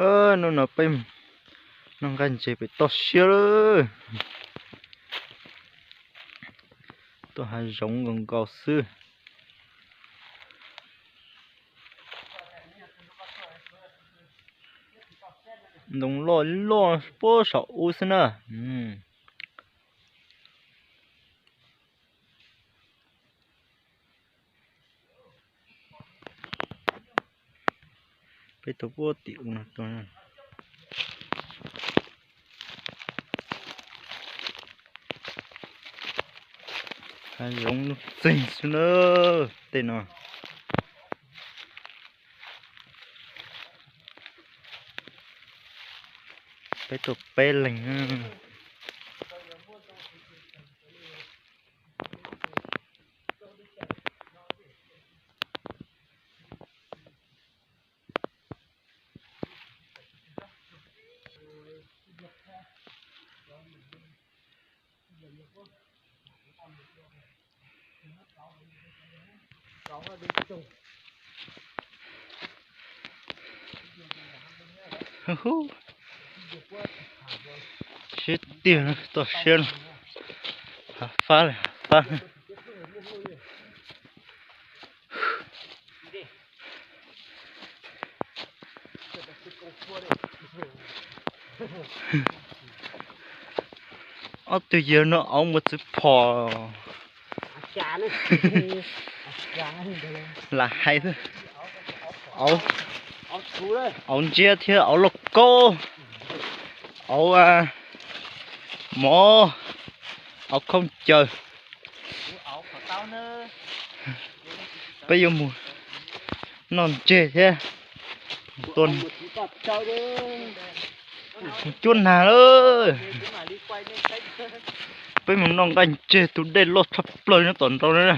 Hnub no peb noj nqaij ntses pem toj siab lawm. Tuaj hav zoov nkaus nkaus xwb. Ntoo loj loj puag saum ub xwb na. Peb tuaj puag tim ub no tuaj. Hav zoov nuj txeeg xwb na, tej no. Peb tuaj peb leeg. Siab tiag, toj siab no. Hav fab li, hav fab. Ob tug yawg no auv mus txwv phom. Lam hais xwb. Auv ntsiab thiab auv lauj kaub, auv mov, auv khaub ncaws. Peb yuav mus noj ntses thiab. Mus cuab nag lawm. Peb mus noj nqaij ntses tus dej loj tshaj plaws nyob tom nraud na.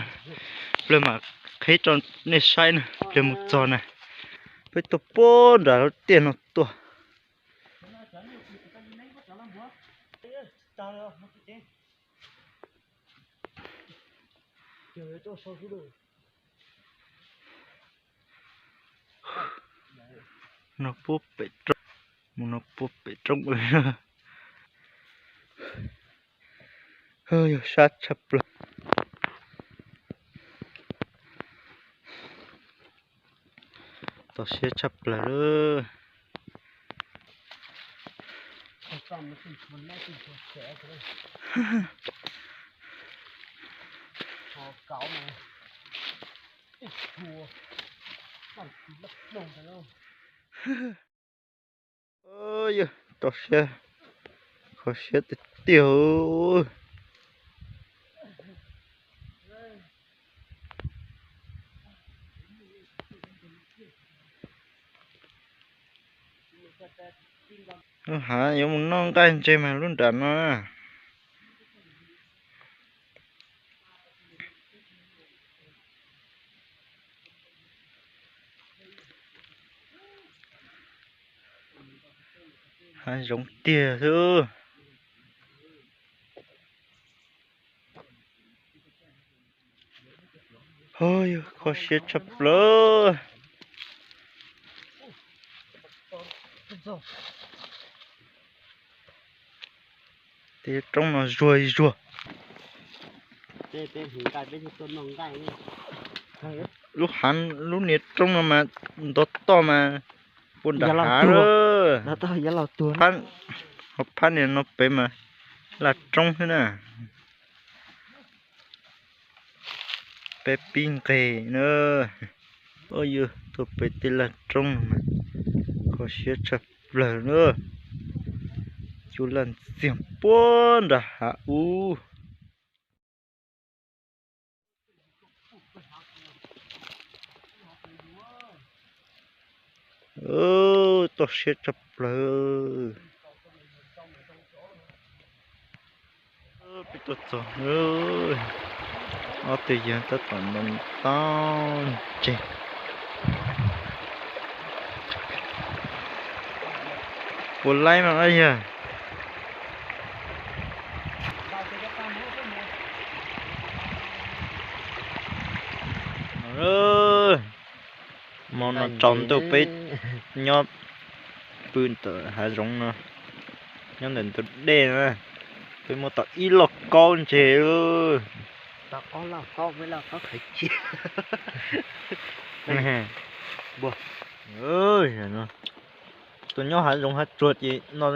Pliag mam qhib rau nej saib na, pliag mus txog na. Peb tuaj puag nram lub tiaj no tuaj. No puag pem roob, mus no puag pem roob. Yog sab tshaj plaws. Toj siab tshaj plaws lawm. Yog toj siab, kho siab tiag tiag. Lub hav yuav mus noj nqaij ntses mas lub nram no na. Hav zoov tiag xwb. Yog kho siab tshaj plaws. Tej roob no zuag zuag. Lub hav, lub niag roob no mas ntov toj mas puag nram hav lawm. Ho phab niag no pem mas laj roob xwb na. Peb pib nqes na. Yog tuaj pem tej laj roob no mas kho siab tshaj plaws na. Cua laj ntxiag puag nram hav ub. Toj siab tshaj plaws. Peb tuaj txog, ob tug yawg tab tom ntaus ntaub ntses. Puas laib mas yawg? Hmo no tsaus ntuj peb nyob Pw ntawm hav zoov no, nyob ntawm ntug dej na, peb muab tau ib lauj kaub ntseg. Tuaj nyob hav zoov hav tsuag ces no